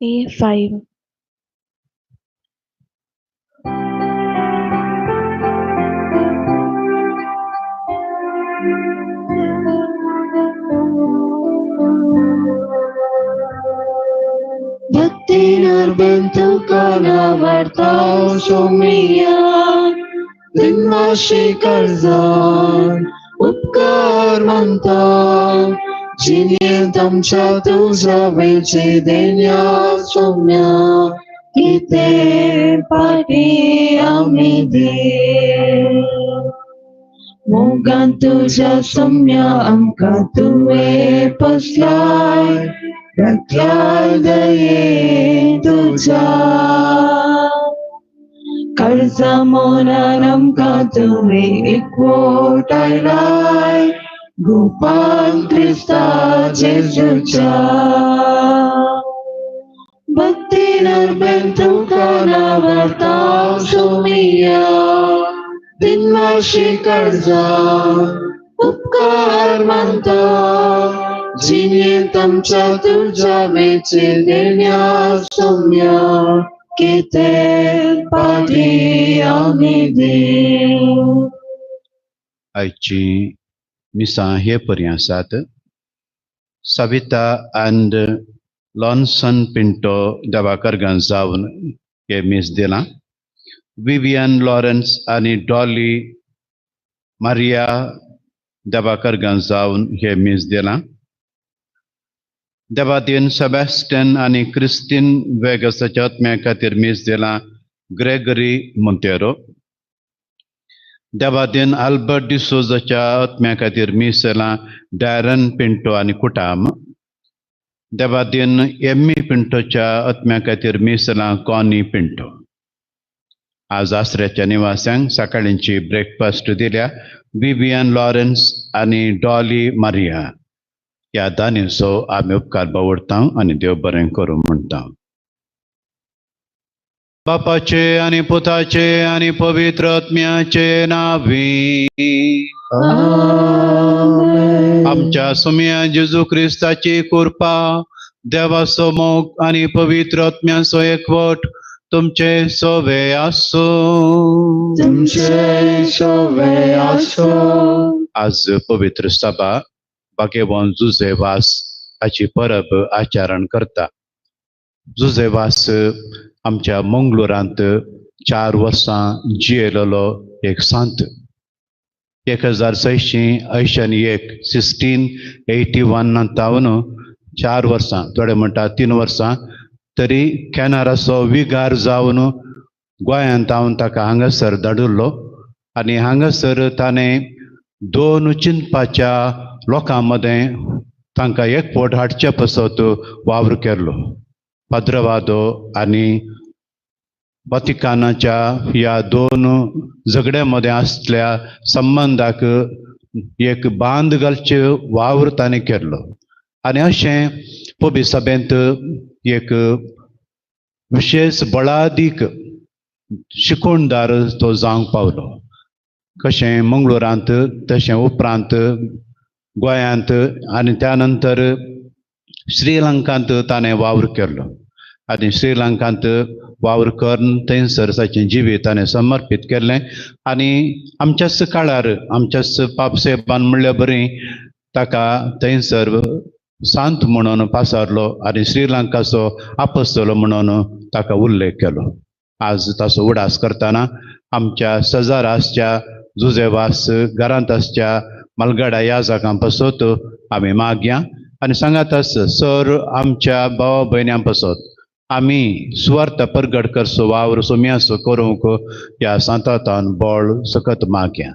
A5. Bentukana Sumia, Dinmashi Karzan, Upkar Manta, Jinyentam Chatuja Vechidenya Sumya, Kite Pati Amide. Mogantuja Sumya Amkatuve Paslai, Raklai Daye Tuja. Karzamonanam Katuve Ikwotailai, Gopal Krista Jesucha. Bhakti Narbentukana Varta Sumia, Dinmashi Karza, Upkar Manta, Jinyentam Chatuja Vechidenya Sumya, Kite Pati Amide. आयची मिसां हे पर्यंत आसात. Savita and लॉन्सन Pinto देवाकरगंज जावन हे मीस दिलां. Vivian Lawrence आनी Dolly Maria देवाकरगंज जावन हे मीस दिलां. देवादीन सेबॅस्टन आनी क्रिस्टीन वेगसाच्या आत्म्या खातीर मीस दिलां ग्रेगरी मोंतेरो. देवादीन आल्बर्ट डिसोजाच्या आत्म्या खातीर मीस दिलां डॅरन पिंटो आनी कुटाम. देवादीन एम्मी पिंटोच्या आत्म्या खातीर मीस दिलां कॉनी पिंटो. आज आसऱ्याच्या निवास्यांक सकाळींची ब्रेकफास्ट दिल्या विवियन लॉरन्स आनी डॉली मारिया. ह्या दानीचो आमी उपकार बावडता आनी देव बरें करूं म्हणटा. बापाचे आनी पुताचे आनी पवित्र आत्म्याचे नांवी. आमच्या सुम्या जेजू क्रिस्ताची कृपा, देवाचो मोग आनी पवित्र आत्म्याचो एकवट तुमचे सोवे आसूं. तुमचे सोवे आसूं. आज पवित्र सभा भाग्यवान जुझेवास हाची परब आचरण करता. जुझेवास आमच्या मंगळुरांत 4 वर्सां जियेलेलो एक सांत. 1681 1681 तावन 4 वर्सां, थोडे म्हणटा 3 वर्सां तरी कॅनराचो विगार जावन गोंयांत हांव ताका हांगासर धाडिल्लो आनी हांगासर ताणें 2 चिंतपाच्या लोकां मदें तांकां एकवट हाडचे पासत वावर केल्लो. पाद्रवादो आनी वातिकानाच्या ह्या 2 झगड्या मदें आसल्या संबंदाक एक बांद घालचे वावर ताणें केल्लो. आनी अशें पबी सभेंत एक विशेश बळादीक शिकोणदार तो जावंक पावलो. कशें मंगळुरांत तशें उपरांत गोंयांत आनी त्या नंतर श्रीलंकांत ताणें वावर केलो. आनी श्रीलंकांत वावर करून थंयसर ताचें जिवीत ताणें समर्पीत केल्लें. आनी आमच्याच काळार आमच्याच पापसेबान म्हणल्या बरी ताका थंयसर सांत म्हणून पासारलो आनी श्रीलंकाचो आपस्तलो म्हणून ताका उल्लेख केलो. आज ताचो उडास करतना आमच्या सजार आसच्या जुझेवास घरांत आसच्या मालगाडा ह्या जागां पासत आमी मागया आनी सांगात आस सर आमच्या भावा भयण्यां पासत आमी सुवार्थ परगट करचो वावर सोम्यासो करूंक ह्या सांतातान बळ सकत मागया.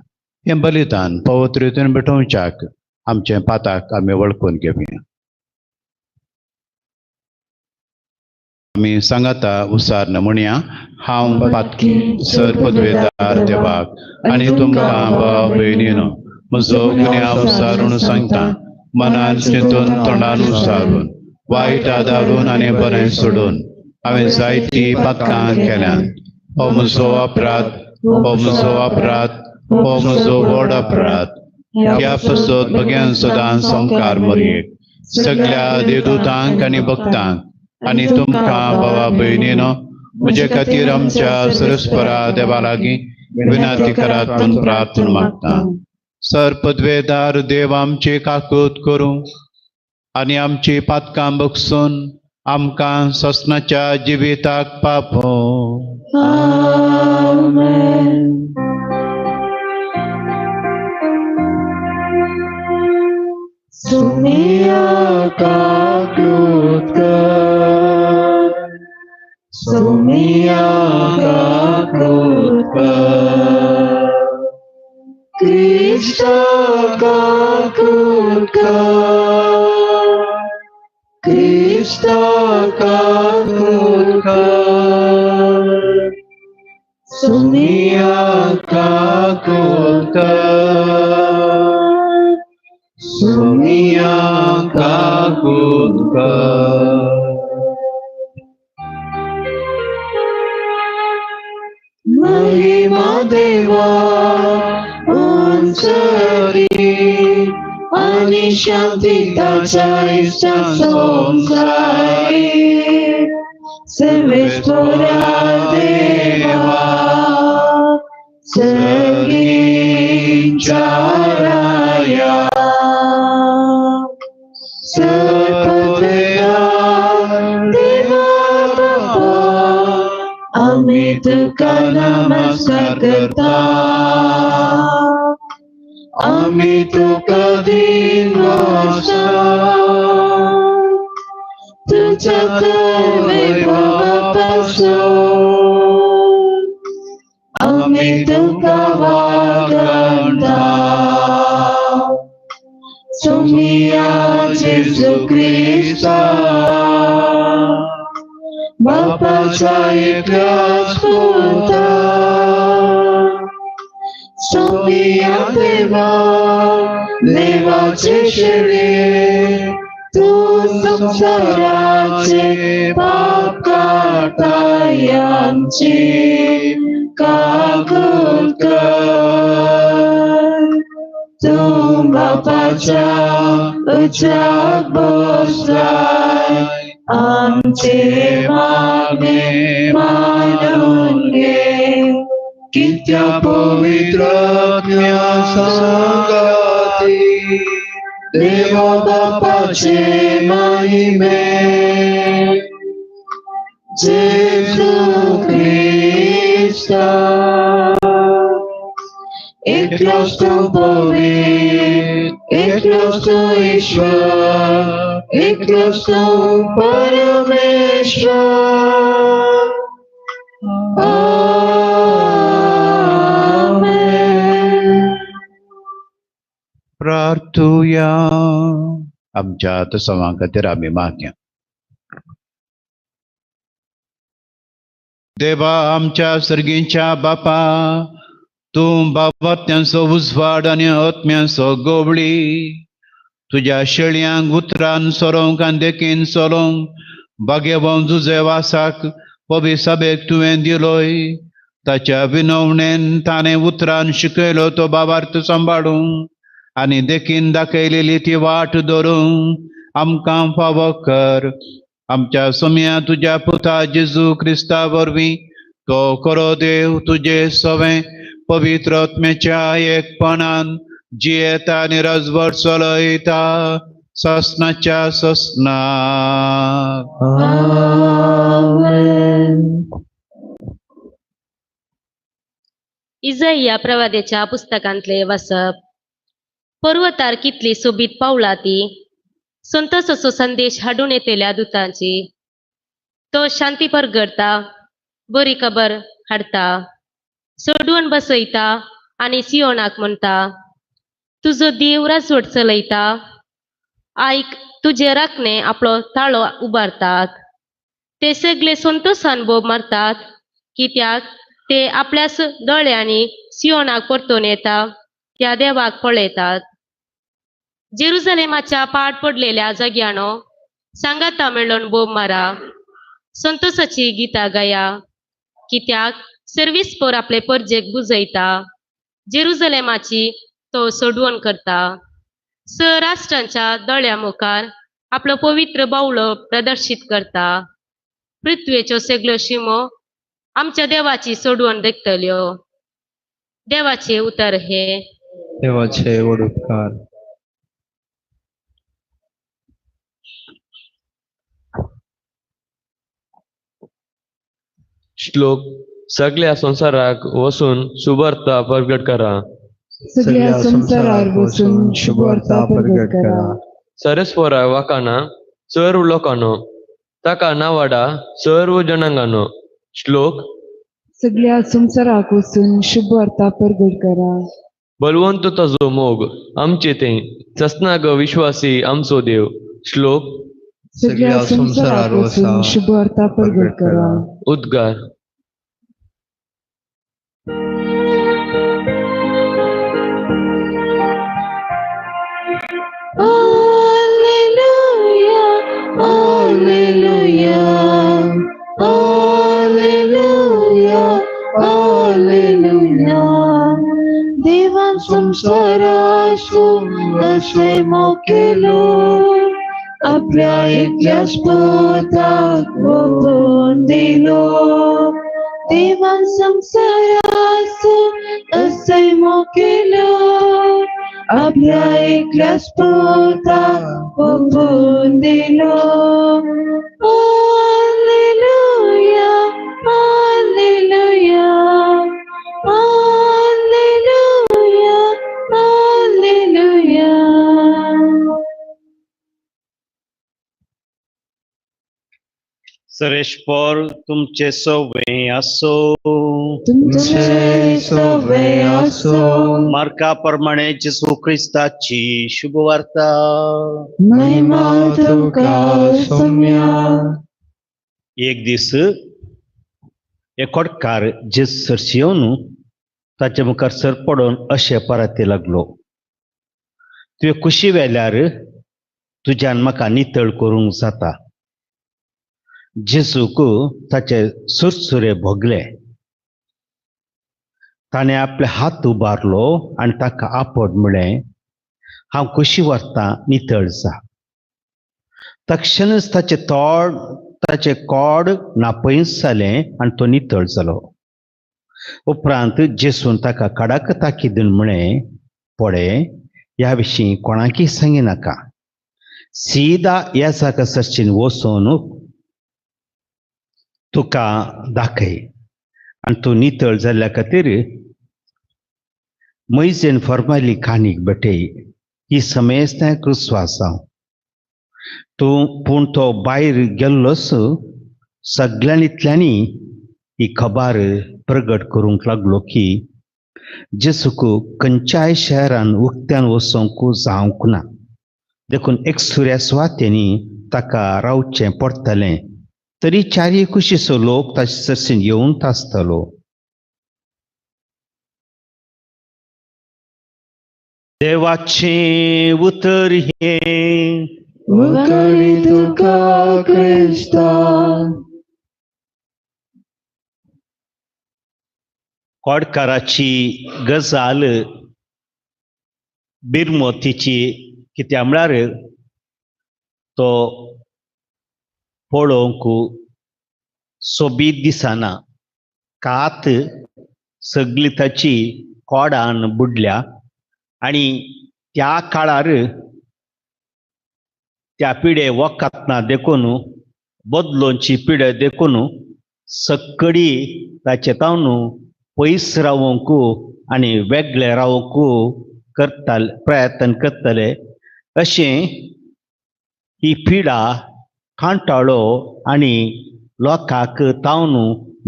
हें बलिदान पवित्र रितीन भेटोवच्याक आमचें पाताक आमी वळखून घेवया. आमी सांगाता उसार म्हणया, हांव पातकी सर पदवेदार देवाक आनी तुमकां भाव भयणीनो म्हजो गुन्यांव उसारून सांगता, मनान चिंतून तोंडान उसारून वायट आदारून आनी बरें सोडून हांवें जायतीं पातकां केल्यांत. हो म्हजो अपराध, हो म्हजो अपराध, हो म्हजो व्हड अपराध. ह्या पासत भग्यान सदां संवकार मरयेक सगळ्या देवदूतांक आनी भक्तांक आनी तुमकां भावा भयणीनो म्हजे खातीर आमच्या सरस्परा देवा लागीं विनंती करात म्हूण प्रार्थना मागता. सर पदवेदार देव आमची काकूत करूं आनी आमची पातकां बगसून आमकां ससनाच्या जिविताक पापोवं. आमेन. सुमिया काकूत कर, सुमिया काकूत कर, क्रिस्ता काकूत कर, क्रिस्ता काकूत कर, सुमिया काकूत कर, सुमिया काकूत कर. महिमा देवा उंचरी आणि शांती ताच्या इश्टा संवसारी. सर्वेश्वरा देवा सर्गींच्या राया, सर्वदेवा देवा बापा, आम्ही तुका नमस्कार करता, आम्ही तुका दीन वासा, तुझ्या वैभवापासून आम्ही तुका वागणता. सुमिया जेजू क्रिस्ता बापाच्या एकल्याच पुता, सुमिया देवा देवाचे शेळे, तूं संवसाराचे पाप काडताय आमची काकूत कर. तूं बापाच्या उच्चाक बसलाय, आमचे मागणे मानून घे. कित्या पवित्र आत्म्या सांगाती देवा बापाचे महिमे जेजू क्रिस्ता एकलोच तूं पवित्र, एकलोच तूं ईश्वर, एकलोच तूं परमेश्वर. आमेन. प्रार्थुया. आमच्या तसवां खातीर आमी मागया. देवा आमच्या सर्गींच्या बापा, तूं बाबात्यांचो उजवाड आनी आत्म्यांचो गोवळी, तुज्या शेळयांक उतरान सोरोवंक आनी देखीन चलोवंक बागेवोन जुजेवासाक पवी सभेक तुवें दिलोय. ताच्या विनवणेन ताणें उतरान शिकयलो तो बाबार्थ सांबाळूंक आनी देखीन दाखयलेली ती वाट धरूंक आमकां फावो कर. आमच्या सोम्या तुज्या पुता जेजू क्रिस्ता वरवीं तो करो देव तुजे सवें पवित्र आत्म्याच्या एकपणान जियेता आनी राजवट चलयता ससनाच्या ससनाक. आमेन. इजया प्रवाद्याच्या पुस्तकांतले वाचप. पर्वतार कितली सोबीत पावला ती संतोषाचो संदेश हाडून येतल्या दुतांची. तो शांती परगडता, बरी खबर हाडता, सोडून बसयता आनी सियोनाक म्हणटा, तुजो देव राजवट चलयता. आयक, तुजे राखणे आपलो ताळो उबारतात, ते सगळे संतोषान बोब मारतात, कित्याक ते आपल्याच दोळ्यांनी सियोनाक परतून येता, त्या देवाक पळयतात. जेरुजलेमाच्या पाड पडलेल्या जाग्यानो सांगाता मेळोन बोब मारा, संतोषाची गितां गाया, कित्याक सर्वीस पोर आपले परजेक बुजयता, जेरुजलेमाची तो सोडवण करता. स राष्ट्रांच्या दोळ्या मुखार आपलो पवित्र बावलो प्रदर्शीत करता. पृथ्वेच्यो सगल्यो शिमो आमच्या देवाची सोडवण देखतल्यो. देवाचे उतर हे. देवाचे व्हड उपकार. श्लोक सगळ्या संवसाराक वसून शुभवार्ता प्रगट करा. सगळ्या संवसारार वचून शुभवार्ता प्रगट करा. सरस्वरा वाकाना सर्व लोकांनो, ताका नावाडा सर्व जनांगानो. श्लोक सगळ्या संवसाराक वचून शुभवार्ता प्रगट करा. बलवंत ताजो मोग आमचे ते ससनाग विश्वासी आमचो देव. श्लोक सगळ्या संवसारार वचून शुभवार्ता प्रगट करा. उद्गार. Alleluia, Alleluia, Alleluia, Alleluia. देवान संवसारासून अशें मोग केलो, आपल्या एकल्याच पुताक ओंपून दिलो. देवान संवसारासून अशें मोग केलो, आपल्या एकल्याच पुताक ओंपून दिलो. Alleluia, Alleluia, Alleluia, Alleluia. सरेश्वर तुमचे सवे आसो. तुमचे सवे आसो. मार्का प्रमाणे जेसू क्रिस्ताची शुभवार्ता. महिमा तुका सोम्या. एक दीस एक कोटकार जेजू सरशी येवन ताचे मुखार सर पडून अशें पराती लागलो, तुवें कुशी वेल्यार तुज्यान म्हाका नितळ करूंक जाता. जेजूक ताचे सुरसुरे भोगले. ताणें आपले हात उबारलो आनी ताका आपट म्हळें, हांव कुशी व्हरतां, नितळ जा. तक्षणच ताचें तोंड ताचें कोड नापयस जालें आनी तो नितळ जालो. उपरांत जेजून ताका कडक ताकीदून म्हळें, पळय, ह्या विशीं कोणाकय सांगिनाका. सीदा ह्या जागा सरशीन वचून तुका दाखय आनी तूं नितळ जाल्ल्या खातीर मैजेन फॉर्माली काणीक भेटय. ही समेस्तांक विस्वास जावं. तूं पूण तो भायर गेल्लोच सगळ्यांनी ही खबर प्रगट करूंक लागलो की जेजूक खंयच्याय शहरान उक्त्यान वचोंक जावंक ना, देखून एकसुऱ्या सुवातेंनी ताका रावचें पडटलें. तरी चारय कुशीचो लोक ताचे सरशीन येवन आसतलो. देवाचें उतर हें. उकळी तुका क्रिस्ता. कोडकाराची गजाल बिरमोतीची कित्या म्हळ्यार तो पळोवंक सोबीत दिसना. कात सगली ताची कोडान बुडल्या आनी त्या काळार त्या पिडे वखतना देखून बदलोंची पिडे देखून सक्कडी ताचे तावन पयस रावंक आनी वेगळे रावंक करताले, प्रयत्न करतले. अशें ही पिडा कांटाळो आनी लोकांक तावन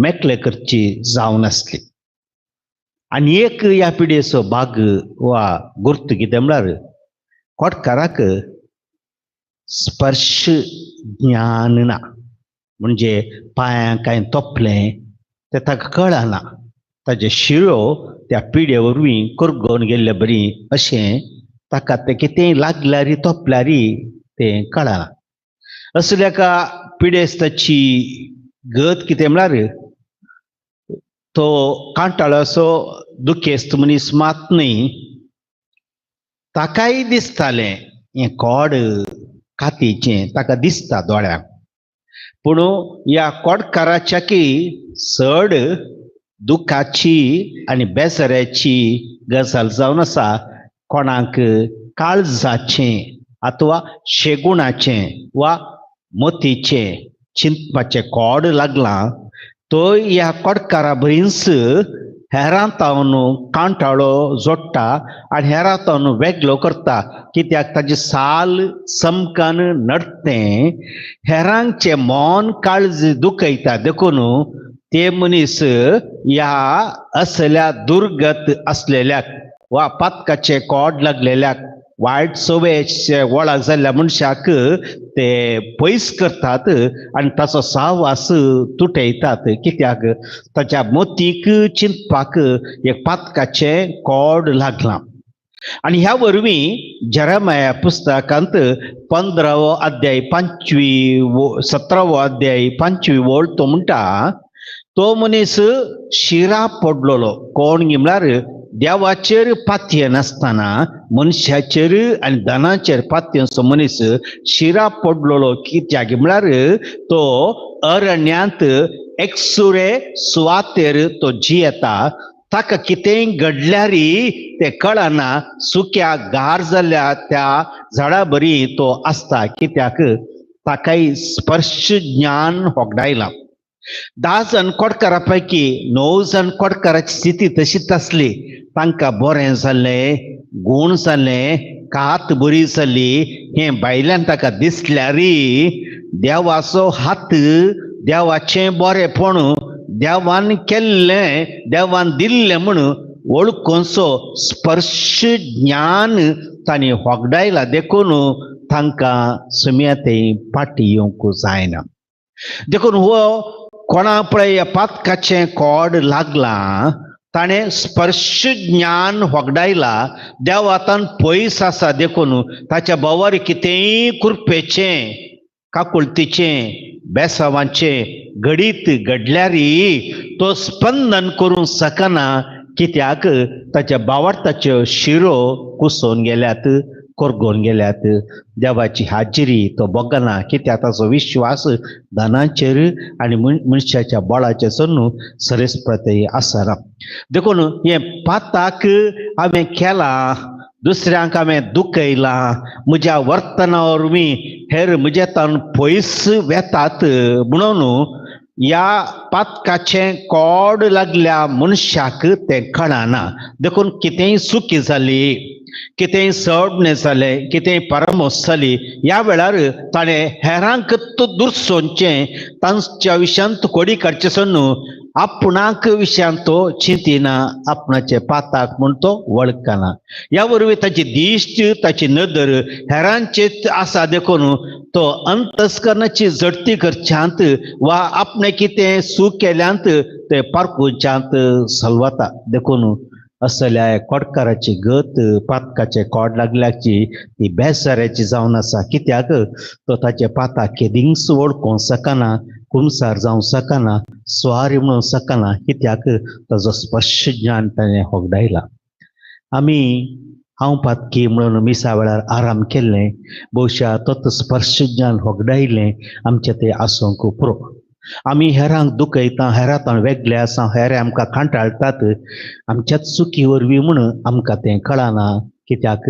मेकळे करची जावन आसली. आनी एक ह्या पिडेचो भाग वा गुर्त कितें म्हळ्यार कोटकाराक स्पर्श ज्ञान ना, म्हणजे पांयांक कांय तोपलें तें ताका कळना. ताजे शिरो त्या पिडे वरवीं करगोवन गेल्ले बरी अशें ताका तें कितेंय लागल्यार तोपल्यार तें कळना. असल्या एका पिडेस्ताची गत कितें म्हळ्यार तो कांटाळो असो दुखेस्त मनीस मात न्हय, ताकाय दिसतालें हें कोड कातीचें ताका दिसता दोळ्यांक, पूण ह्या कोडकाराच्या की चड दुखाची आनी बेजाराची गजाल जावन आसा कोणाक काळजाचें अथवा शेगुणाचें वा मोतीचें चिंतपाचें कोड लागलां तो ह्या कोडकारा भरींच हेरां तावन कांटाळो जोडटा आनी हेरां तावन वेगळो करता. कित्याक ताजी साल समकान नडतें हेरांचें मन काळज दुखयता. देखून ते मनीस ह्या असल्या दुर्गत आसलेल्याक वा पातकाचें कोड लागलेल्याक वायट संवयेचे वळख जाल्ल्या मनशाक ते पयस करतात आनी ताचो सहवास तुटयतात. कित्याक ताच्या मोतीक चिंतपाक एक पातकाचें कोड लागलां. आनी ह्या वरवीं जेरेमाया पुस्तकांत 15वो अध्याय 17वो अध्याय 5वी ओळ तो म्हणटा तो मनीस शिरा पडलेलो. कोण म्हळ्यार देवाचेर पातयेन नासतना मनशाचेर आनी धनाचेर पातयेचो मनीस शिरा पडलेलो. कित्याक म्हळ्यार तो अरण्यांत एकसुरे सुवातेर तो जियेता. ताका कितेंय घडल्यार तें कळना. सुक्या गार जाल्ल्या त्या झाडा बरी तो आसता. कित्याक ताकाय स्पर्श ज्ञान होगडायलां. 10 जाण कोडकारा पैकी 9 जाण कोडकाराची स्थिती तशीच आसली. तांकां बरें जालें, गूण जालें, कात बरी जाली हें भायल्यान ताका दिसल्यार देवाचो हात, देवाचें बरेंपण, देवान केल्लें, देवान दिल्लें म्हूण वळखूनचो स्पर्श ज्ञान तांणी होगडायला. देखून तांकां सुमया तें फाटी येवंक जायना. देखून हो कोणा पळय पातकाचें कोड लागलां ताणें स्पर्श ज्ञान होगडायला. देव आतां पयस आसा. देखून ताच्या भावार कितेंय कृपेचें, काकुळतीचें, बेसावांचें घडीत घडल्यार तो स्पंदन करूंक शकना. कित्याक ताच्या भावार्थाच्यो शिरो कुसोवन गेल्यात, कोरगोवन गेल्यात. देवाची हाजिरी तो भोगना. कित्याक ताचो विश्वास धनाचेर आनी मनशाच्या बळाचेर सन्नू सरेस्प्रतय आसना. देखून हें पाताक हांवें केलां, दुसऱ्यांक हांवें दुखयलां, म्हज्या वर्तना वरवीं हेर म्हज्या तान पयस वेतात म्हणून ह्या पातकाचें कोड लागल्या मनशाक तें कळना. देखून कितेंय चुकी जाली, कितेंय सडणें जालें, कितेंय परामोस जाली, ह्या वेळार ताणें हेरांक दुर्सोवचें, तांच्या विशयांत कोडी काडचें सोडून आपणाक विशयांत तो चिंतिना, आपणाचे पाताक म्हूण तो वळखना. ह्या वरवीं ताची दिश्ट, ताची नदर हेरांचेर आसा. देखून तो अंतस्करणाची झडती करच्यांत वा आपणें कितें चूक केल्यांत तें पारखुच्यांत सलवता. देखून असल्या कोडकाराची गत, पातकाचे कोड लागल्याची ती बेजाराची जावन आसा. कित्याक तो ताचे पाताक केदींच वळखूंक शकना, कुमसार जावंक शकना, स्वारी म्हणूंक शकना. कित्याक ताजो स्पर्श ज्ञान ताणें होगडायला. आमी हांव पातकी म्हणून मिसा वेळार आराम केल्लें, भोवशा तोच स्पर्श ज्ञान होगडायलें आमचें तें आसूंक पुरो. आमी हेरांक दुखयता, हेरां वेगळे आसा, हेर आमकां कांटाळटात आमच्याच चुकी वरवीं म्हूण आमकां तें कळना. कित्याक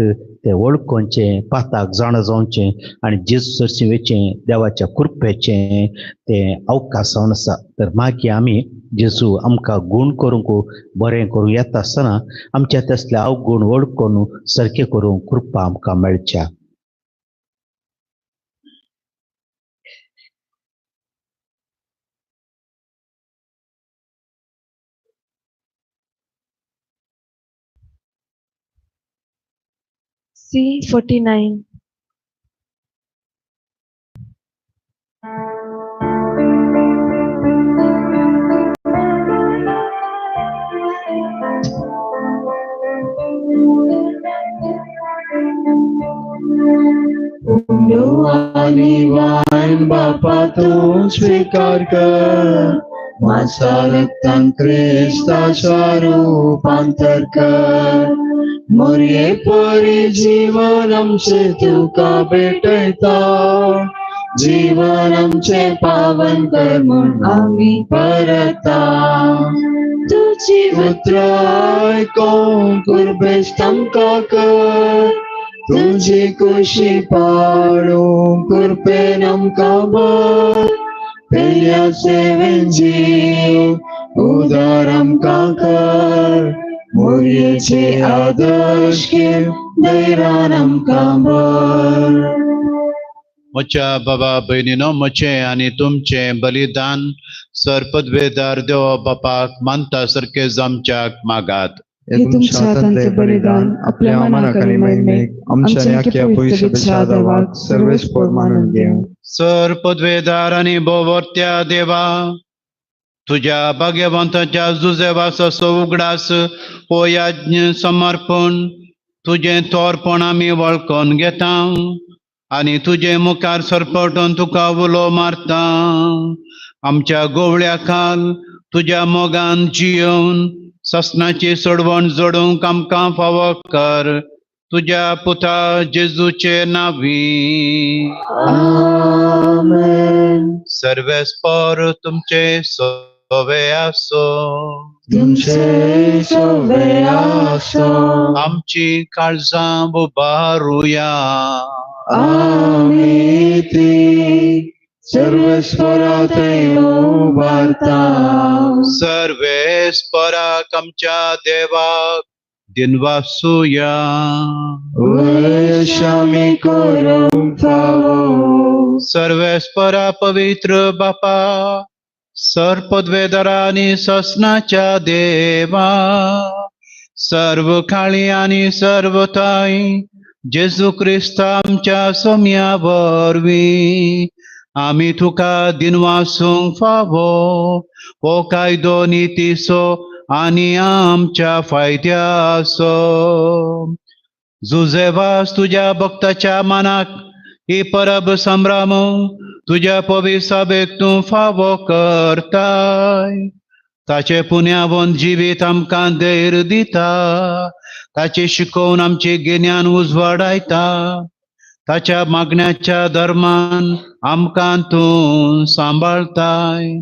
तें वळखोवचें, पाताक जाणा जावचें आनी जेजू सरशीं वचचें, देवाच्या कृपेचें तें अवकाश जावन आसा. तर मागीर आमी जेजू आमकां गूण करूंक, बरें करूंक येता आसतना आमच्या तसले अवगूण वळखून सारकें करूंक कृपा आमकां मेळच्या. C49. वान बापा तूं स्वीकार कर, माझा रक्तान क्रिस्ताच्या रूपांतर कर. मोरये परी जीवन आमचे तुका भेटयता, जीवन आमचें पावन कर म्हूण आमी परता. तुजी उतरां आयकोंक कुर्बेस्त आमकां कर, तुजी कुशी पाळूंक कृपेन आमकां भर. पेल्या सेवेन जीव उदार आमकां कर, मोरयेचे आदर्श घेवन धैर्यान आमकां भर. म्हज्या बाबा भयणीनो, म्हजें आनी तुमचें बलिदान सर पदवेदार देवा बापाक मानता सारकें जामच्याक मागात. हे तुमच्या हातांतलें बलिदान आपल्या मनाक आनी महिमेक आमच्या आनी आख्या पवित्र देवाक सर्वेस्पर मानून घेवं. सर पदवेदार आनी भोवर्त्या देवा, तुज्या भाग्यवंताच्या जुजेवाचो उगडास हो यज्ञ समर्पण तुजें तोरपण आमी वळखून घेता आनी तुजे मुखार सरपटून तुका उलो मारता. आमच्या गोवळ्या खाल तुज्या मोगान जियोवन ससनाची सोडवण जोडूंक आमकां फावो कर, तुज्या पुता जेजूचे नांवी. आमेन. सर्वेस्पर तुमचे सोवे आसो. तुमचे सोवे आसो. आमची काळजां उबारुया. आमी ती सर्वेस्परा उबारता. सर्वेस्पराक आमच्या देवाक दिनवासुया. आमी करूंक फावो. सर्वेस्परा पवित्र बापा, सर पदवेदारा आनी ससनाच्या देवा, सर्व काळी आनी सर्व ताई जेजू क्रिस्त आमच्या सोम्या वरवीं आमी तुका दिनवासूंक फावो. हो कायदो नितीचो आनी आमच्या फायद्याचो. जुजेवास तुज्या भक्ताच्या मनाक ही परब संभ्रम तुज्या पविसाबेक तूं फावो करताय. ताचे पुण्यावन जिवीत आमकां धैर्य दिता, ताचे शिकोवन आमचें गिन्यान उजवाडायता, ताच्या मागण्याच्या धर्मान आमकां तूं सांबाळताय.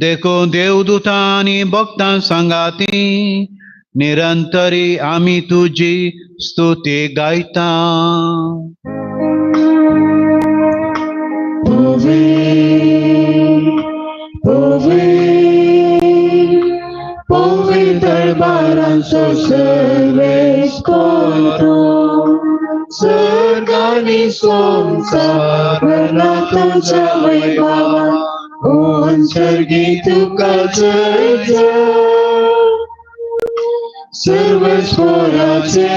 देखून देवदूतां आनी भक्तां सांगाती निरंतरी आमी तुजी स्तुती गायता. पवित्र बारांचो सर्वेस्पर तूं, सर्गांनी संवसार भरला तुज्या वैभवान, सर्गी तुका जय जय. सर्वेस्पराचे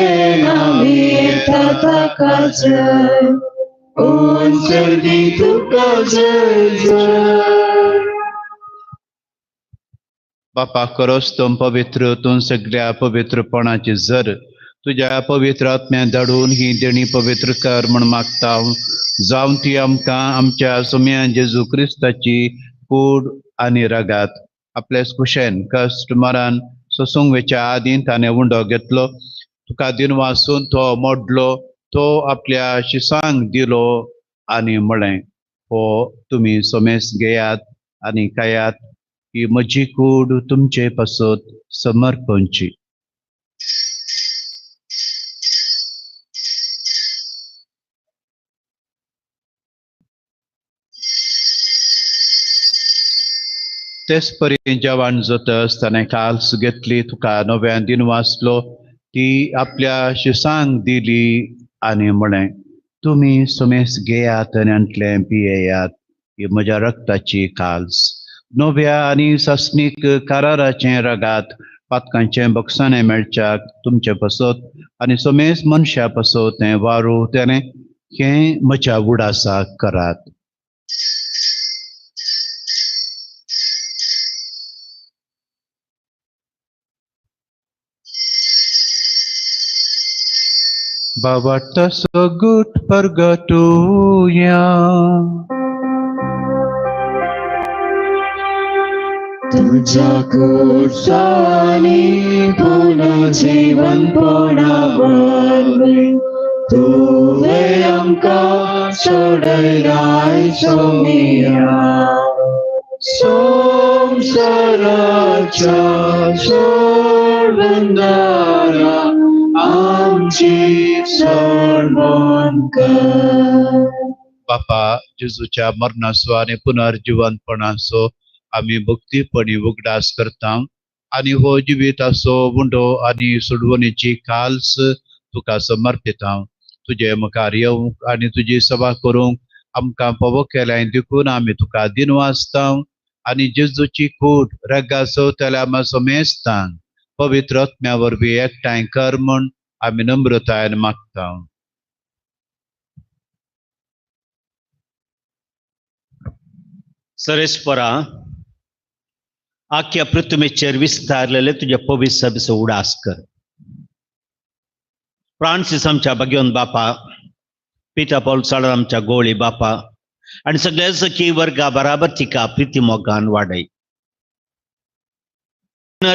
नामी येता ताका जय, सर्गी तुका जय जय. बापा करोस तूं पवित्र, तूं सगळ्या पवित्रपणाची जर तुज्या पवित्र आत्म्या धाडून ही देणी पवित्र कर म्हूण मागता. जावन ती आमकां आमच्या सोम्या जेजू क्रिस्ताची कूड आनी रगात आपले कुशेन कश्ट मरान सोसूंक वेच्या आदीं ताणें उंडो घेतलो, तुका दिनवासून तो मोडलो, तो आपल्या शिसांक दिलो आनी म्हळें, हो तुमी सोमेस घेयात आनी खायात, ही म्हजी कूड तुमचे पासत समर्पणची. तेच परी जेवण जातच ताणें काल्स घेतली, तुका नव्यान दिनवासलो, ती आपल्या शिसांक दिली आनी म्हळें, तुमी सोमेस घेयात आनी आंतलें पियेयात, ही म्हज्या रक्ताची काल्स, नव्या आनी सासणीक कराराचें रगात, पातकांचें बक्षाणें मेळच्याक तुमचे पासत आनी सोमेस मनशा पासत तें वारू तेणें हें म्हज्या उडासाक करात. बाबाटसो गुट परगटुया. तुझ्या कुर्सानी पुनर्जीवनपणा वरवीं तुवें आमकां आमकां सोडयलाय सोमिया संवसाराच्या सोडवणारा आमची सोडवण कर. बापा जेजूच्या मरणाचो आनी पुनर्जिवंतपणाचो आमी भक्तीपणी उगडास करता आनी हो जिविताचो उंडो आनी सोडवणीची काल्स तुका समर्पिता. तुजे मुखार येवंक आनी तुजी सभा करूंक आमकां फावो केल्याय देखून आमी तुका दिनवासता आनी जेजूची कूड रेगा चवतल्या समेस्तांक पवित्र आत्म्या वरवीं एकठांय कर म्हूण आमी नम्रतायेन मागता. सरेस्परा आख्या पृथ्वीचेर विस्तारलेले तुज्या पवित्र सभेचो उडास कर. फ्रांसीस आमच्या भाग्यवंत बापा, पिता पावल साळर आमच्या गोळी बापा आनी सगळ्या सखी वर्गा बराबर तिका प्रिती मोगान वाडय.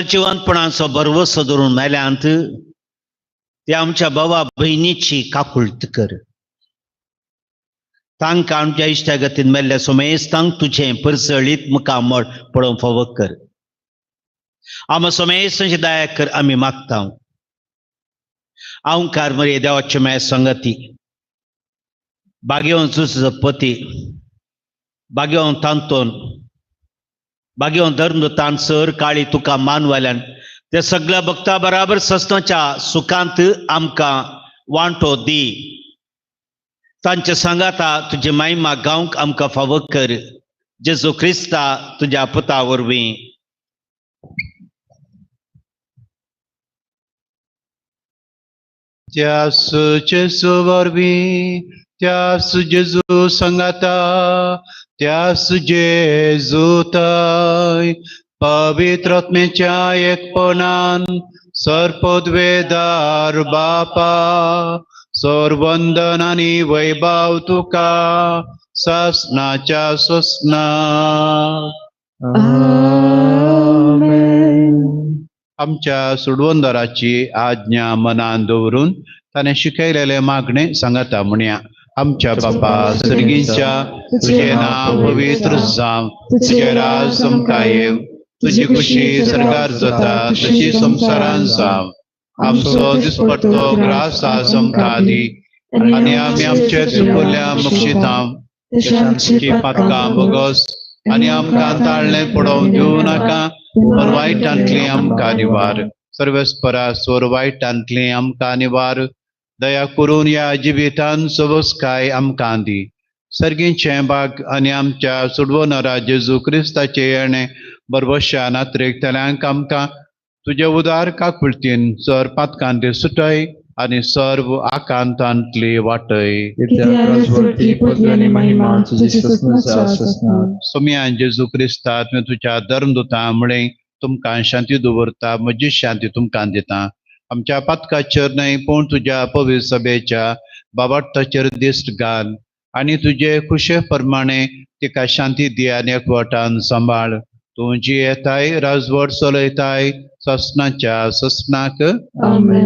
जिवंतपणाचो भरवसो धरून मेल्यांत ते आमच्या भावा भयणीची काकुळट कर. तांकां आमच्या इश्टागतीन मेल्ल्या सोमेस्तांक तुजें परसळीत मुखामळ पळोवंक फावो कर. आमा सोमेस्तांची दया कर आमी मागता. अहंकार मरे देवाचे माया संगती भाग्यवंत जुजो पती भाग्यवंत तांतोन भाग्यवंत धर्मदूतान सर काळी तुका मानवाल्यान ते सगळ्या भक्ता बराबर सस्नाच्या सुखांत आमकां वांटो दी. तांचे सांगाता तुजी महिमा गावंक आमकां फावो कर. जेजू क्रिस्ता तुज्या पुता वरवीं. त्यास जेजू वरवीं, त्यास जेजू सांगाता, त्यास जेजू ताय पवित्र आत्म्याच्या एकपणान सर्पद्वेदार बापा सर्वंदन आनी वैभव तुका सासनाच्या ससना. आमेन. आमच्या सोडवंदराची आज्ञा मनान दवरून ताणें शिकयलेलें मागणें सांगता म्हणया. आमच्या बापा सर्गींच्या तुजें नांव पवित्र जावं, तुजें राज आमकां येवं, तुजी खुशी सरकार जाता तशी संवसारान जावं. आमचो दिसपट्टो ग्रास आज आमकां दी आनी आमी आमचे चुकल्या मुक्षितां आमची पातकां भोगोस आनी आमकां ताळणें पडोवंक दिवं नाका, पूण वायटांतली आमकां निवार. सर्वेस्परा स्वर वायटांतली आमकां निवार. दया करून ह्या जिवितान सवस्काय आमकां दी. सर्गीचें भाग आनी आमच्या सोडवणारा जेजू क्रिस्ताचे येणें बरबश्या नात्रेकतल्यांक आमकां तुजे उदार काकुळतीन सर पातकांती सुटय आनी सर्व आकांतांतली वाटय. सोम्यान जेजू क्रिस्ता तुवें तुज्या धर्मदूता म्हळें तुमकां शांती दवरता, म्हजी शांती तुमकां दिता. आमच्या पातकाचेर न्हय पूण तुज्या पवित्र सभेच्या बाबार्थाचेर दिश्ट घाल आनी तुजे खुशे प्रमाणे तिका शांती दी आनी एकवटान सांबाळ. तूं जी येताय राजवट चलयताय ससनाच्या ससनाक.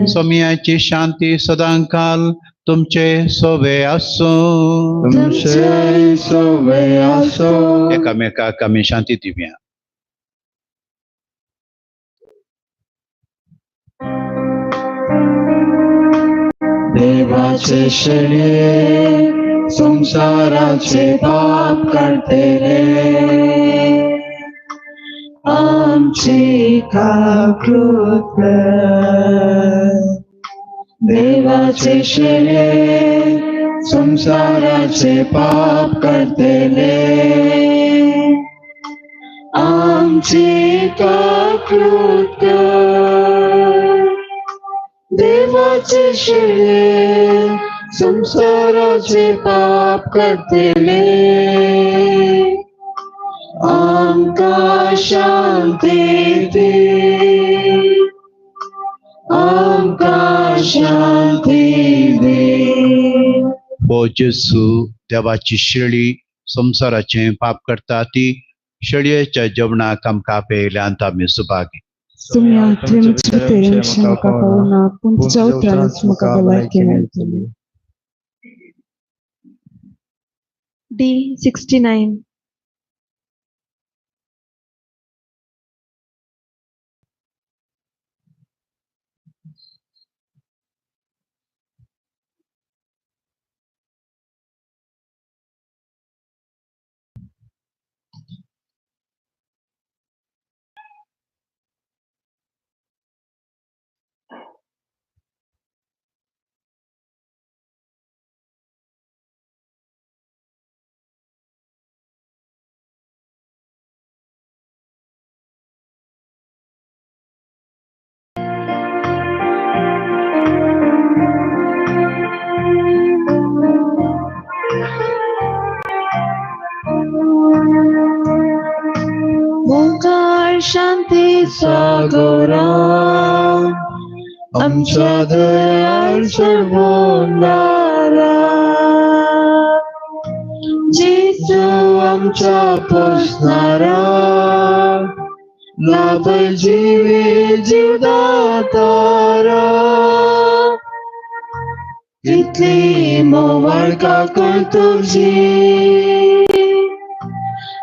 सोम्याची शांती सदांकाल तुमचे सोवे आसूं. तुमचे सोवे आसूं. एकामेकाक आमी शांती दिवया. देवाचे शेळये संसाराचे पाप काडटले आमची काकूट कर. देवाचे शेळये संसाराचे पाप काडटले आमची काकूट कर. देवाचे शेळये संसाराचे पाप काडटले आमकां शांती दी, आमकां शांती दी. हो जेजू देवाची शेळी संवसाराचें पाप करता ती शेळयेच्या जेवणाक आमकां आपयल्यान आमी सुभागी. सुम्या तुमचे भितर म्हाका पावना, पूण तुज्या उतरानच म्हाका भलायकी मेळटली. D 69. Shanti Sagara आमच्या दयाळ सोडवणारा जेजू आमच्या पोसणारा लाभल जीवे जीवदातारा इतली मोवाळ काकण तुझी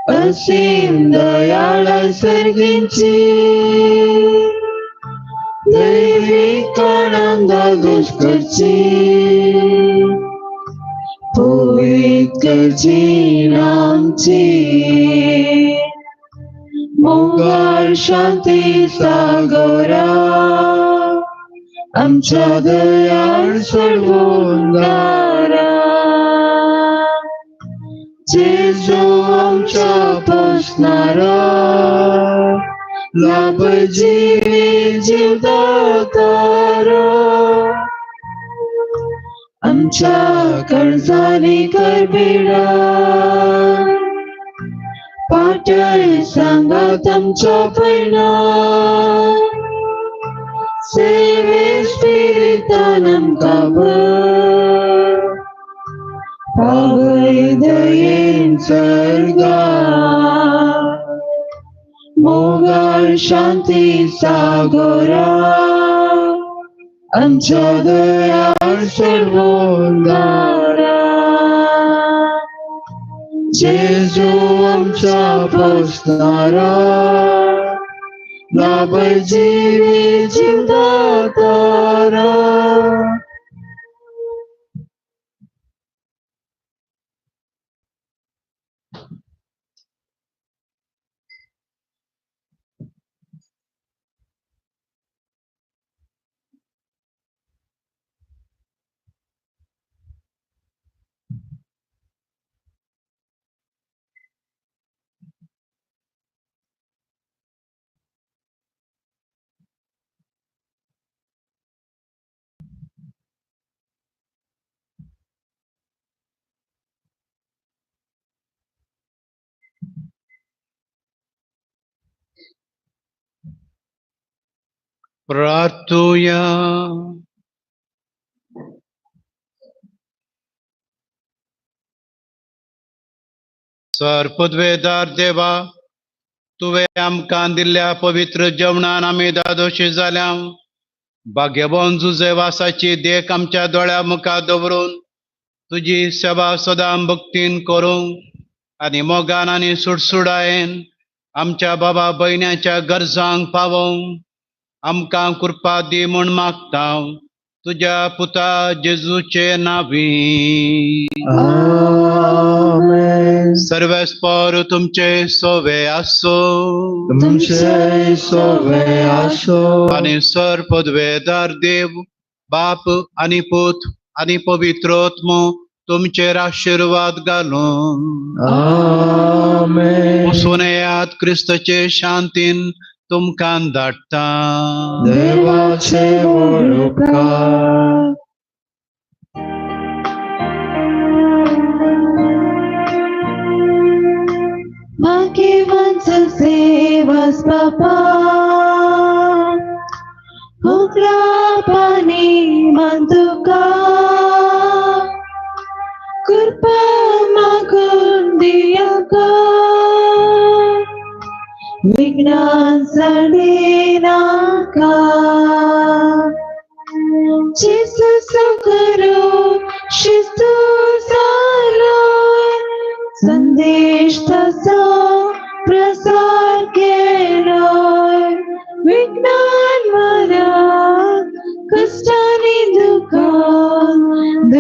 असीम दयाळ सर्गींची दैवी कोणाक दोश करची पवित्र जीण आमची मोगाळ शांती सागरा आमच्या दयाळ सोडवणारा जेजू आमच्या पोसणारा लाभ जीवी जीवदातारा आमच्या कर्जांनी करबिडा पाटय सांगात आमच्या पयणा सेवे स्पिरितान आमकां भर पावय दयेन सर्गा मोगाळ शांती सागरा आमच्या दयाळ सोडवणारा जेजू आमच्या पोसणारा लाभल जीवी जीवदातारा. प्रार्थुया. सर पदवेदार देवा, तुवें आमकां दिल्ल्या पवित्र जेवणान आमी दादोशी जाल्या. भाग्यवंत जुजेवासाची देख आमच्या दोळ्या मुखार दवरून तुजी सेवा सदां भक्तीन करूंक आनी मोगान आनी सुडसुडायेन आमच्या बाबा भयण्याच्या गरजांक पावोवंक आमकां कृपा दी म्हूण मागता तुज्या पुता जेजूचे नांवी. आमेन. सर्वेस्पर तुमचे सोवे आसो. तुमचे सोवे आसो. आनी सर पदवेदार देव बाप आनी पूत आनी पवित्र आत्मो तुमचेर आशिर्वाद घालून. आमेन. वचून येयात क्रिस्ताचे शांतीन तुमकां धाडटा. देवाचे व्हड उपकार. भाग्यवंत सेवास बापा उगडा पाणी मान तुका कृपा मागून दियाका विघ्नां साडिनाका जेजू करो शिस्तू जालो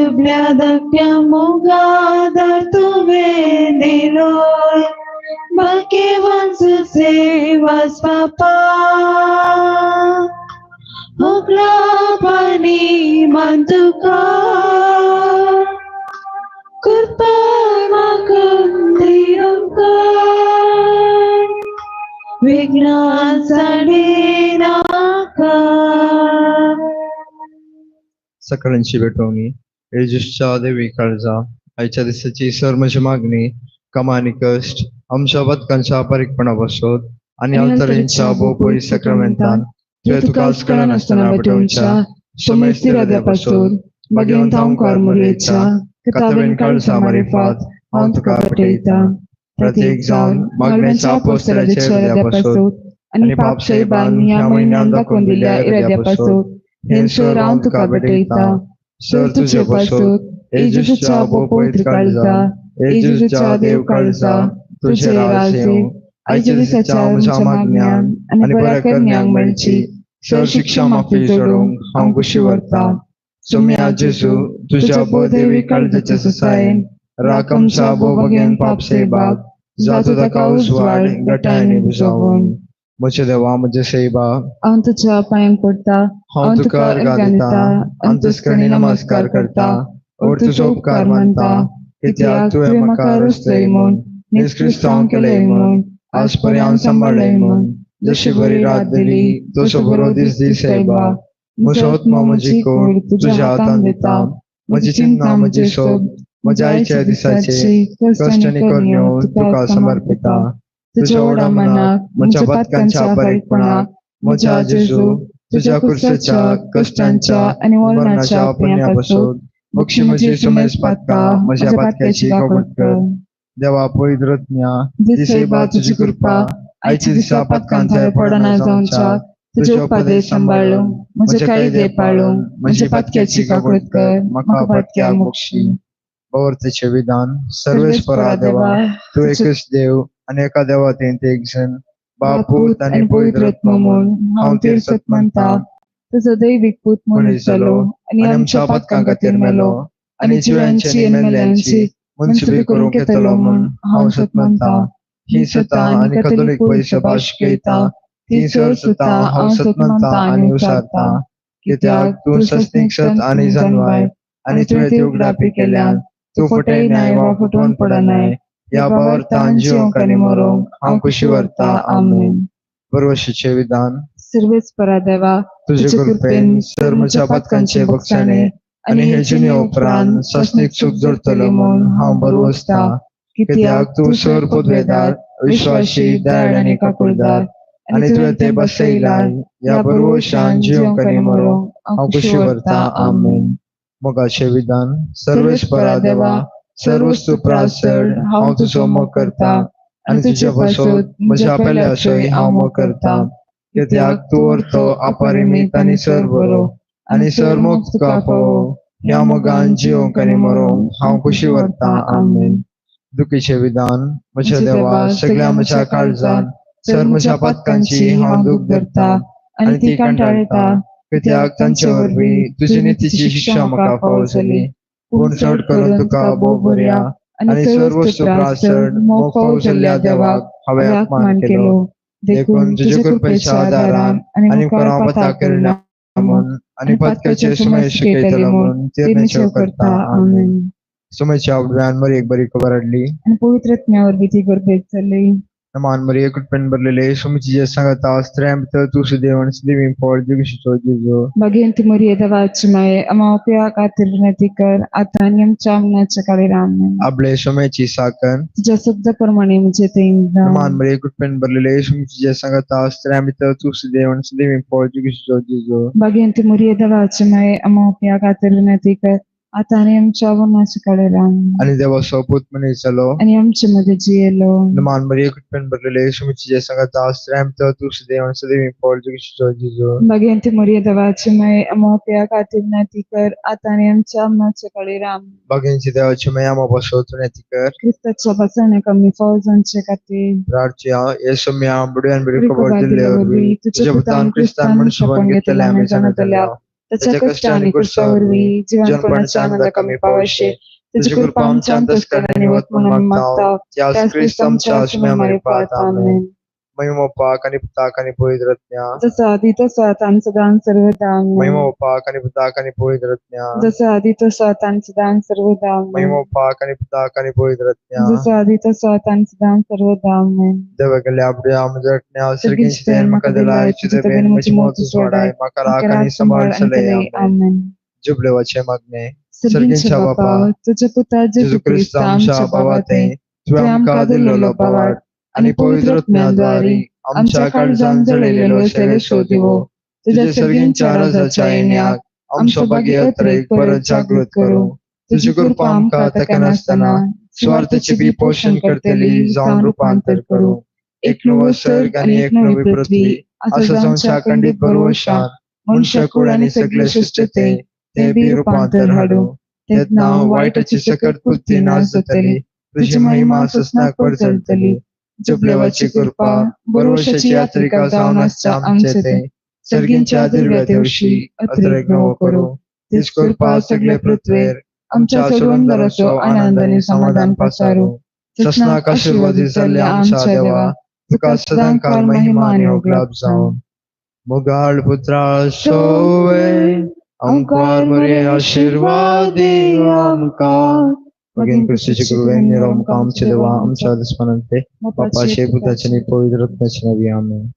दुबल्या धाकट्या मोगादार तुवें दिलो भाग्यवान सुसेवास बापा होगला पाणी मान तुका कृपा मागून विघ्नां नाका. सकाळची भेटवणी येशूच्या देवी काळजा आयच्या दिसाची सर म्हजी मागणी कामा आनी कश्ट आमच्या बदकांच्या बारीकपणा पासत आनी अवतरेंच्या भोवपळी सक्रमेंतान तुवें तुकाच कळनासतना भेटोवच्या सोमेस्त इराद्या पासून मागीर हांव मुरयेच्या कथावेन काळजा मारिफात हांव तुका भेटयता. प्रत्येक जावन मागण्याच्या पोस्टराच्या इराद्या पासून आनी पाप साहेबान ह्या म्हयन्यान दाखोवन दिल्या इराद्या पासून हें सर हांव तुका भेटयता. सर तुजे पासून येशूच्या पवित्र काळजा येशूच्या देव काळजा तुझे राज येवं आयच्या दिसाच्या आमच्या मागण्यान आनी बऱ्या करण्यांक मेळची सर शिक्षा माफी जोडूंक हांव खुशी व्हरता. सोम्या जेजू तुझ्या भोवदेवी काळजाच्या ससायेन राख आमच्या भोवभग्यान पाप सेबाक जातो ताका उजवाड गटायनी बुजावन. म्हज्या देवा म्हज्या सेवा हांव तुज्या पांयांक पडटा हांव तुका अर्घां दिता अंतस्करणी नमस्कार करता और तुजो उपकार मानता कित्याक तुवें म्हाका रचलय म्हूण नीज क्रिस्तांव केलय म्हूण आज पर्यंत सांबाळ्ळय म्हूण जशी बरी रात दिली तसो बरो दीस दी सायबा. म्हजो आत्मा म्हजी कोण तुज्या हातान दिता म्हजी चिंतना म्हजी सोब म्हज्या आयच्या दिसाचे कश्ट आनी करण्यो तुका समर्पिता. तुज्या व्हडा मनाक म्हज्या पातकांच्या बारीकपणाक म्हज्या जेजू तुज्या कुर्सेच्या कश्टांच्या आनी मरणाच्या पुण्या पासून बक्षी म्हजी सुमेस पातकां म्हज्या पातक्याची कबूल कर. देवा पवित्र आत्म्या दी सेवा तुजी कृपा आयच्या दिसा पातकांच्या पडना जावच्या तुजे उपदेश सांबाळूंक म्हजे कायदे पाळूंक म्हज्या पातक्याची काकूट कर म्हाका पातक्याक मोक्षी. भवर्थेचें विधान सर्वेस्परा देवा तूं एकच देव आनी एका देवांत एक जण बाप पूत आनी पवित्र आत्मो म्हूण हांव तीर्थ मानता. तुजो दैवीक पूत मनीस जालो आनी आमच्या पातकां खातीर मेलो आनी जिव्यांची आनी मेल्ल्यांची मनसुबी करूंक येतलो म्हूण हांव सत मानता. ही सता आनी कथोलीक पयसभा शिकयता ती सर सुता हांव सत मानता आनी उसारता कित्याक तूं सस्नीक सत आनी जानवाय आनी तुवें ती उगडापी केल्यान तूं फटय नाय वा फटोवन पडनाय. ह्या भावार्थान जिवंक आनी मरोंक हांव खुशी व्हरता. आमेन. परवशीचें विधान सर्वेस्परा देवा तुजे कृपेन सर म्हज्या पातकांचे बक्षाणे आनी हे जिणे उपरांत सस्नीक सुख जोडटलो म्हूण हांव बरवसता कित्याक तूं सर पदवेदार विश्वासी दयाळ आनी काकुळदार आनी तुवें ते बसयलाय ह्या बरवशान जिवंक आनी मरोंक हांव खुशी व्हरता. आमेन. मोगाचें विधान सर्वेस्परा देवा सर्वस्तु प्रासड हांव तुजो मोग करता आनी तुजे पासत म्हज्या पेल्याचोय हांव मोग करता कित्याक तूं व्हरतो अपरिमीत आनी सर बरो आनी सर मोग तुका फावो. ह्या मोगान जिवंक आनी मरोंक हांव खुशी व्हरता. आमेन. दुखीचें विधान म्हज्या देवा सगळ्या म्हज्या काळजान सर म्हज्या पातकांची हांव दूख धरता आनी ती कंटाळटा कित्याक तांचे वरवीं तुजी नितीची शिक्षा म्हाका फावो जाली. पूण चड करून तुका भोव बऱ्या आनी सर्वस्तु प्रासड मोग फावो जाल्ल्या देवाक हांवें अपमान केलो. देखून तुजे कृपेच्या आदारान आनी मुखार पता करना म्हूण आनी पातकाचे सुमय शिकयतलो म्हूण ते निश्चय करता. आमेन. सुमयच्या उडव्यान मरी एक बरी खबर हाडली आनी पवित्र आत्म्या वरवीं ती गर्भेत जाली. नमान मरी कृपेन भरलेले सुमची सांगता स्त्रियां भितर तूं सुदेव आनी सुदेवी फळ जिविशीचो जेजू. भाग्यवंती मरिये देवाची माये आम्हा पाप्यां खातीर विनंती कर आतां आनी आमच्या मरणाच्या काळार. आमेन. आपले सुमयची साकन तुज्या शब्दा प्रमाणे म्हजें तें जावं. नमान मरी कृपेन भरलेले सुमची सांगता स्त्रियां भितर तूं सुदेव आनी सुदेवी फळ जिविशीचो जेजू. भाग्यवंती मरिये देवाची माये आम्हा पाप्यां खातीर विनंती कर आतां आनी आमच्या मरणाच्या काळार. आमेन. आनी देवाचो पूत मनीस जालो आनी आमचे मदें जियेलो. नमान मरिये कृपेन भरलेले सुमची सांगता स्त्रियां भितर तूं सुदेव आनी सुदेवी फळ जिविशीचो जेजू. भाग्यवंती मरिये देवाची माये आम्हा पाप्यां खातीर विनंती कर आतां आनी आमच्या मरणाच्या काळार. आमेन. बागेंची देवाची माया आम्हा पासत विनंती कर. क्रिस्ताच्या बसण्याक आमी फावो जावचे खातीर प्रार्थया येसू म्या बुडव्यान बरी खबर दिल्ले वरवीं तुज्या पुतान क्रिस्तान मनुष्यपण घेतलें आमी जाणतल्या. ताच्या कश्ट आनी क्रुसा वरवीं जिवनपणाच्या आनंदाक आमी पावशे. तुजी कृपा आमच्या अंतस्करणांनी वत म्हणून आमी मागता, त्याच क्रिस्त आमच्या आत्म्या मारिफात. आमेन. महिमा पाक आणि पुताक आणि पवित्र आत्म्या. जसं आधी तसं आता आणि सदा आणि सर्वदा. आमेन. महिमा पाक आणि पुताक आणि पवित्र आत्म्या. जसं आधी तसं आता आणि सदा आणि सर्वदा. आमेन. महिमा पाक आणि पुताक आणि पवित्र आत्म्या. जसं आधी तसं आता आणि सदा आणि सर्वदा. आमेन. देवाकडे आपल्या आमच्या सर्गींची तयार म्हाका दिलाय, तुझे बेन म्हजी मौत सोडाय, म्हाका राख आनी सांबाळ चलय. आमेन. आमेन. जुबलेवाचे मागणे. सर्गींच्या बापा, तुझ्या पुता जेजू जेजू क्रिस्त आमच्या बाबा ते तुवें आमकां दिल्लो पवाड आनी पवित्र आत्म्याद्वारी आमच्या काळजान जळयलेलो सेवेचो दिवो तुझ्या सर्गींच्या राजाच्या येण्याक आमचो भाग्य अत्रेक परत जागृत करूं. तुजी कृपा आमकां ताका नासतना सुवार्थाची बी पोशण करतली जावन रुपांतर करूं. एक नवो सर्ग आनी एक नवी पृथ्वी असो जावच्या खंडीत भरवशान मनशाकूळ आनी सगळे सृश्टीते ते बी रुपांतर हाडूं. तेन्ना वायटाची सकट बुद्धी नाश जातली, तुजी महिमा ससनाक परजळटली. जपलेवाची कृपा भरवशाची यात्रिका जावन आसच्या आमचे ते सर्गींच्या दिव्या देवशी अतिरेक नवो करूं. तीच कृपा सगळे पृथ्वेर आमच्या सोडूनदाराचो आनंद आनी समाधान पासारू. ससनाक आशीर्वादीत जाल्ल्या आमच्या देवा, तुका सदांकाळ महिमा आनी उगलाप जावं. मुगाळ पुत्रा सोवे आमकां मरे आशीर्वादी आमकां. भगिनी क्रिस्ताचे कृपेन निरोमकां आमचे देवा, आमच्या दुस्मानांते बापाचे पुताचे आनी पवित्र आत्म्याचे नांवी. आमेन.